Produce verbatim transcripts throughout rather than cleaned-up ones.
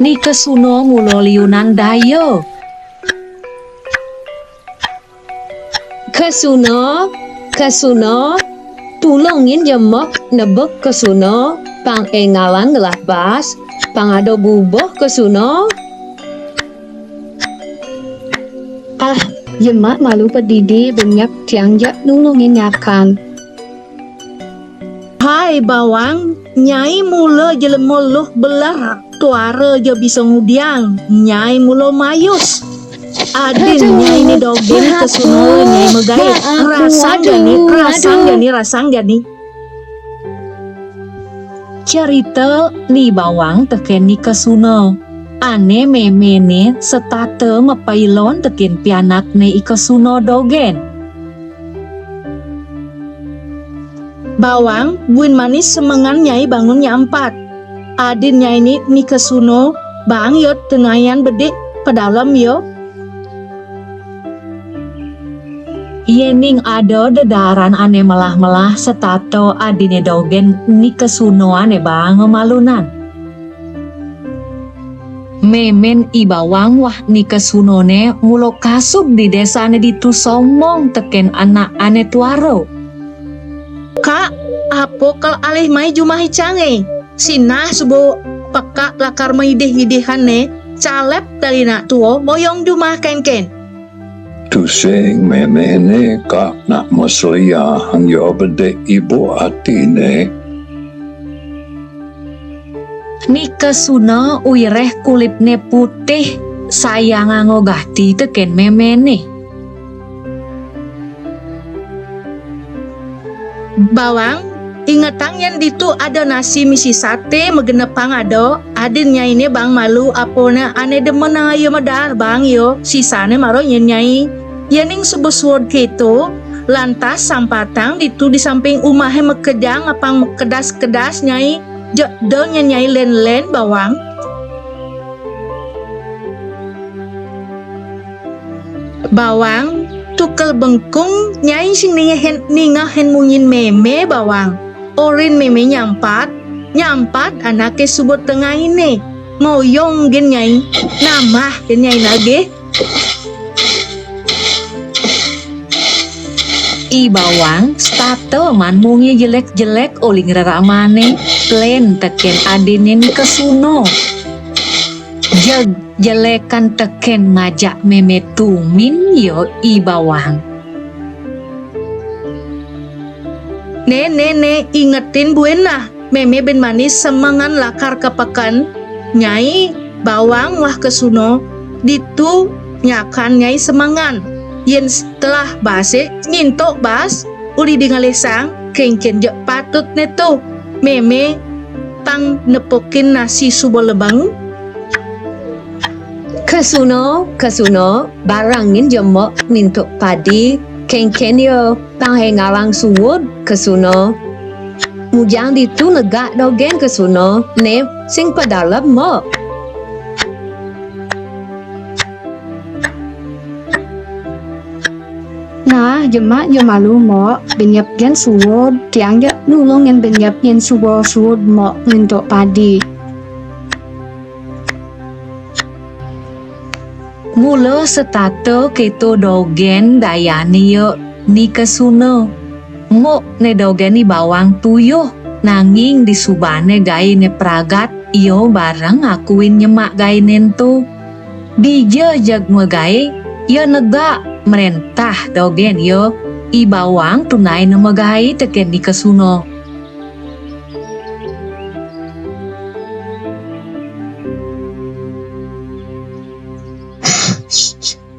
Ni Kesuna mula liunan daya. Kesuna, Kesuna, tulungin ja mok nebek Kesuna, pang énggalan ngelah bas, pang ada bubuh Kesuna. Ah, jemak malu pedidi benyap tiang ja nulungin nyakan. Hai Bawang, nyai mula jelema luh belah, tuara ja bisa ngudiang, nyai mula mayus. Adin nyai ni dogén Kesuna nyai megai, rasang jani, rasang jani, rasang jani. Cerita Ni Bawang tekén Ni Kesuna. Ané méméné setata mapailon tekén pianakné I Kesuna dogén. Bawang, buin manis semengan nyai bangun nyampat. Adin nyai ni, Ni Kesuna, bang yo tengayan bedik pedalem yo. Yéning ada dedaaran ané melah-melah setata adiné dogén Ni Kesuna ané bang malunan. Mémén I Bawang wah Ni Kesunané mula kasub di désané ditu sombong tekén anak ané tuara. Kak, apa kal alih mai jumah icangé? Sinah suba pekak lakar maidih-idihané, calep tali nak tua, moyong jumah kénkén. Tusing méméné kak nak masliah, ya bedik ibu atiné. Ni Kesuna uireh kulitné putih, sayang anggo gati tekén méméné. Bawang, ingetang yén ditu ada nasi misi saté magenepang ada, adin nyainé bang malu apané ané demen ngayuh medaar bang ya, sisané mara nyén nyai. Yéning suba suud kéto, lantas sampatang ditu di samping umahé makejang apang makedas-kedas nyai, jeg da nyén nyai lén-lén Bawang. Bawang, tukel bengkung, nyai sing ningehin, ningehin munyin mémé, Bawang. Orin mémé nyampat, nyampat anaké suba tengainé. Ngoyong gén nyai, nambah gén nyai nagih. I Bawang setata man munyi jelék-jelék uli ngreramané, lén tekén adiné Ni Kesuna. Jeg jelékan tekén ngajak mémé tumin ya I Bawang. Né, né, né, ingetin buin nah, mémé buin manis semengan lakar ka peken. Nyai, Bawang wah Kesuna, ditu nyakan nyai semengan. Yén telah basé, nyintuk bas, uli di ngalih sang, kénkén jeg patutné to. Mémé pang nepukin nasi suba lebeng. Kesuna, Kesuna, barangin ja mok nintuk padi, kénkén ya pang énggalang suud Kesuna. Mujang ditu negak dogén Kesuna, né sing pedalem mok. Nah, jemak ja malu mok, benyep gén suud, tiang ja nulungin benyep yén suba suud mok nintuk padi. Mula setata kéto dogén dayané ya Ni Kesuna. Mok né dogén I Bawang tuyuh, nanging disubané gaé né pragat, ia bareng akuin nyemak gaéné ento. Dija jeg magaé, ia negak mréntah dogén ia, I Bawang tunaina magaé tekén Ni Kesuna.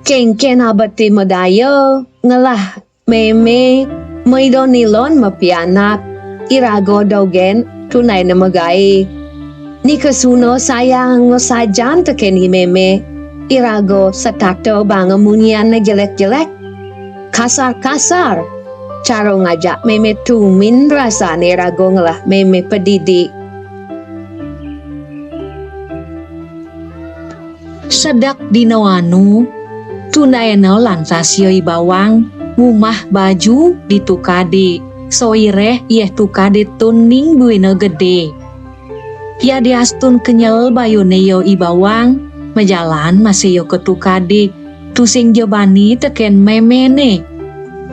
Kénkén abeti madaya ngelah mémé maida nilon mapianak, iraga dogén tunaina magaé. Ni Kesuna sayang ngasajan tekén i mémé, iraga setata banga munyianné jelék-jelék, kasar-kasar. Cara ngajak mémé tumin rasané iraga ngelah mémé padidi. Sedek dina anu, tunaina lantas ia I Bawang ngumah baju di tukadé, soiréh yéh tukadé tuning buina gedé. Yadiastun kenyel bayune ya I Bawang, majalan masih ya ka tukadi, tusing ja bani teken memene.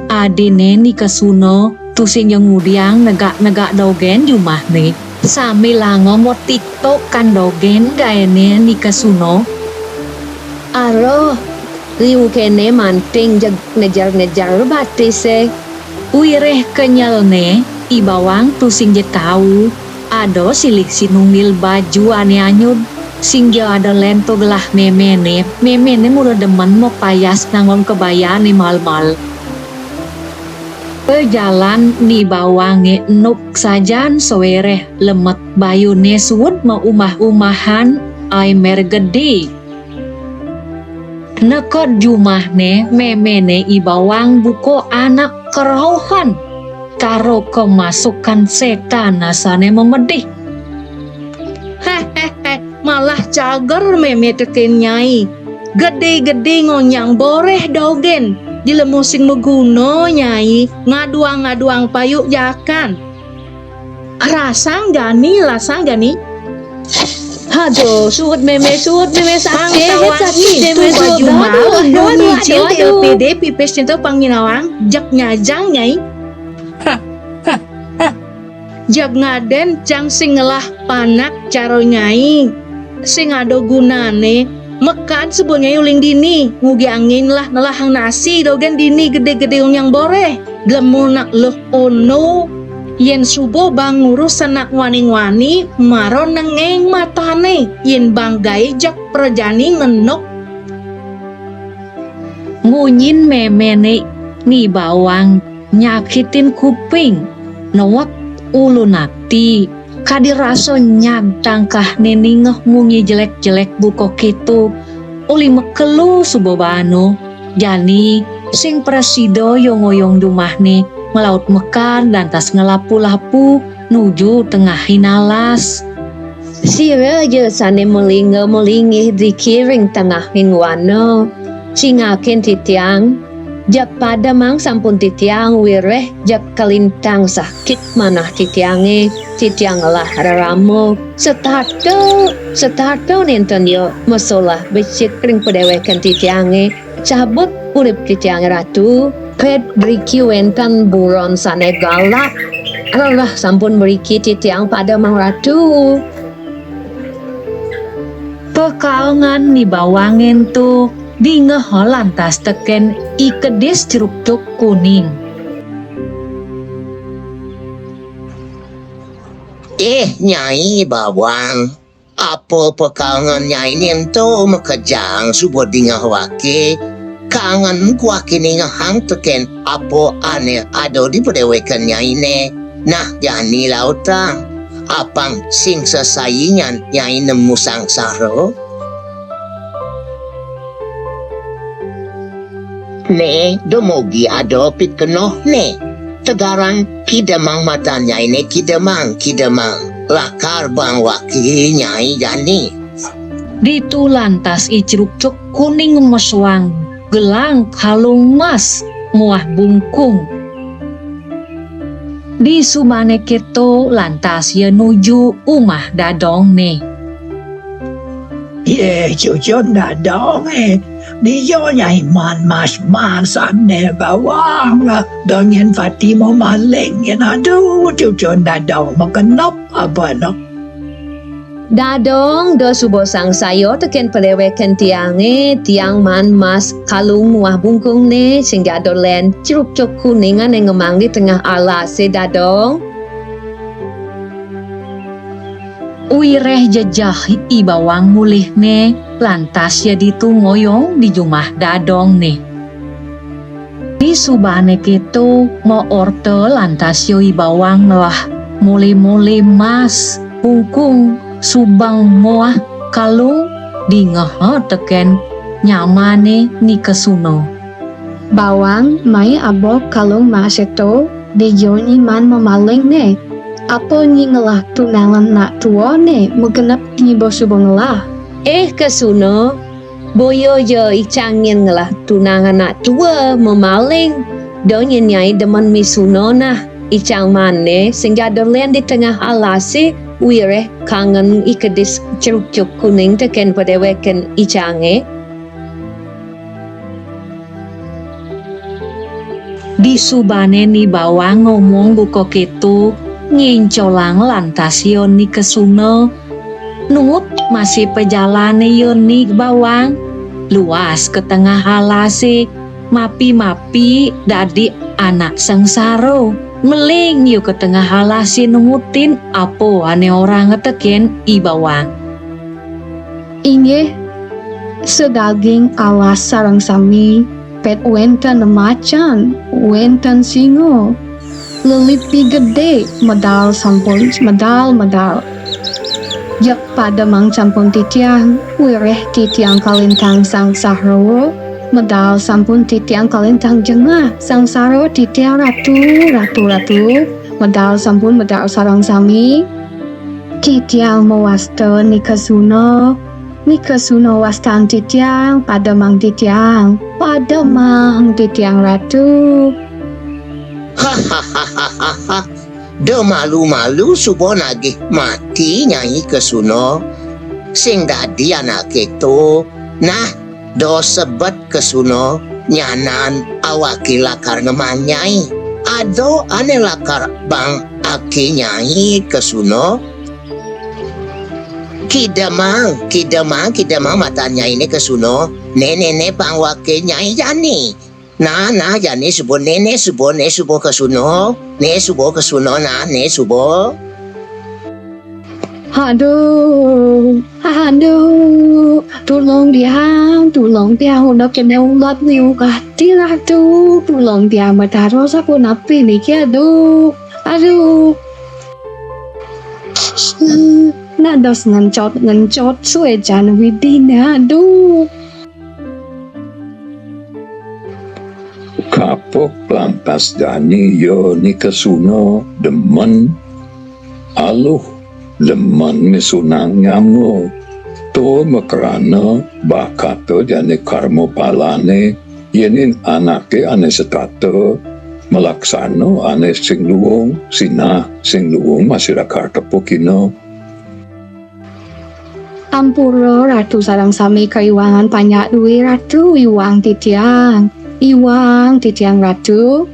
Adine Ni Kesuna, tusing ja ngudiang negak-negak dogen jumahne. Sami lango mo TikTok kan dogen gaene Ni Kesuna. Aroh, liu kene manting jeg ngejar-ngejar batise. Wireh kenyelne, I Bawang tusing ja tau. Ada silih sinunggil baju ane anyud. Sing ja ada lento gelah memene, memene mula demen mo payas nangon kebayane mal-mal. Pejalan Ni Bawange enuk sajan sawereh lemet bayune suud ma umah-umahan ai mer gede. Neked jumahne memene I Bawang buka anak kerauhan. Taro kemasukan setan asane memedih. Hehehe, malah cager meme teken nyai. Gede-gede ngonyang boreh dogen. Di lemo sing meguna nyai ngaduang-ngaduang payuk jakan. Rasang gani, lasang gani. Aduh, suut meme, suut meme, sakit, sakit, meme, suut. Aduh, aduh, aduh, aduh, aduh. Pipis cinta panginawang, jak nyajang nyai. Jak ngaden cang sing ngelah panak caro nyai. Sing ada gunane, mekad sebut nyai uling dini, ngugi angin lah nelahang nasi dogen dini gede-gede unyang boreh. Dlemu nak luh ono, yen suba bang ngurus sanak wani-wani, mara nengeng matane, yen bang gae jak prajani ngenuk. Munyin memene Ni Bawang nyakitin kuping, nowek ulun ati, kadi rasa nyag tangkahne ningeh munyi jelek-jelek buka keto, uli mekelu suba bano, jani sing prasida ya ngoyong jumahne malaut mekar lantas ngelapu-lapu nuju tengahing alas. Sira ja sane melingga-melingih driki ring tengahing wana, cingakin titiang, jak pademang sampun titiang wireh jak kalintang sakit manah titiange, titiang ngelah rerama, setata, setata nenten ya masolah becik ring padewekan titiange, cabut urip titiange Ratu. Ped driki wenten buron sane galak, rereh sampun mriki titiang pademang Ratu. Pakaengan Ni Bawange ento dingeh lantas teken I Kedis Crukcuk Kuning. Eh, Nyai Bawang, apa pakaengan nyaine ento makejang suba dingeh wake? Kaengan wake ningehang teken apa ane ada di padewekan nyaine. Nah, jani lautang, apang sing sesai nyan nyai nemu sangsara. Ne, dumugi ada pikenoh ne. Tegarang kidemang matan nyaine, kidemang, kidemang. Lakar bang wake nyai jani. Ditu lantas I Crukcuk Kuning mesuang gelang kalung mas muah bungkung. Disubane keto lantas ia nuju umah dadongne. Yeh, cucun dadonge, dija nyai maan mas-masane Bawang lah, dong nyen pati mamaling nyen. Aduh, cucun dadong magenep apa no. Dadong, da suba sangsaya teken padewekan tiange, tiang maan mas kalung muah bungkungne, sing ja da len Crukcuk Kuning ane ngemang di tengah alase dadong. Wireh jejeh I Bawang mulihne, lantas ia ditu ngoyong di jumah dadongne. Disubane keto, maorta lantas ia I Bawang ngelah mole-mole mas, bungkung, subeng muah kalung, dingeh teken nyamane Ni Kesuna. Bawang, mai aba kalung mas eto, dija nyi maan mamaling ne. Apa nyi ngelah tunangan nak tua ne, magenep nyi ba suba ngelah. Eh, Kesuna, boya ja icang nyen ngelah tunangan nak tua mamaling. Da nyen nyai demen misuna nah, icang maan ne, sing ja da len di tengah alase, Wiréh kangen i kedis crukcuk kuning tekén pedéwéken icangé. Disubané Ni Bawang ngomong buka kéto, ngéncolang lantas yén Ni Kesuna. Nut masih pajalané yén Ni Bawang. Luas ka tengah alasé, mapi-mapi dadi anak sangsara. Meling ya ka tengah alasé nutin apa ané orahanga tekén I Bawang. Inggih, sadaging alas sareng sami, pét wénten macan, wénten singa, lelipi gedé, medal sampun, medal, medal. Jeg pademang sampun titiang, wiréh titiang kalintang sangsara, medal sampun titiang kalintang jengah, sangsara titiang ratu, ratu, ratu, medal sampun, medal sareng sami. Titiang mawasta Ni Kesuna, Ni Kesuna wastan titiang, pademang titiang, pademang titiang ratu. Da malu-malu suba nagih mati Nyai Kesuna. Sing dadi anaké to. Nah, da sebet Kesuna nyanan awaké lakar ngemang Nyai. Ada ané lakar bang aké Nyai Kesuna. Kidemang, kidemang, kidemang matan Nyainé Kesuna. Né, né, né bang awaké Nyai jani. Nah, nah, jani suba, né, né suba, né suba Kesuna. Né suba Kesuna, nah, né suba. Aduh, aduh, tulung tiang, tulung tiang, ulah kéné ulat liu gati, aduh, tulung tiang, Betara sapunapi niki, aduh, aduh. Nah, dados ngencot-ngencot suécan Widiné, aduh. Kapok lantas jani ya Ni Kesuna demen aluh demen misunang nyama. To makrana bakata jani karma palané, yéning anaké ané setata malaksana ané sing luung, sinah sing luung masih lakar tepukina. Ampura Ratu sareng sami kaiwangan panjak dué Ratu, iwang titiang, iwang titiang Ratu.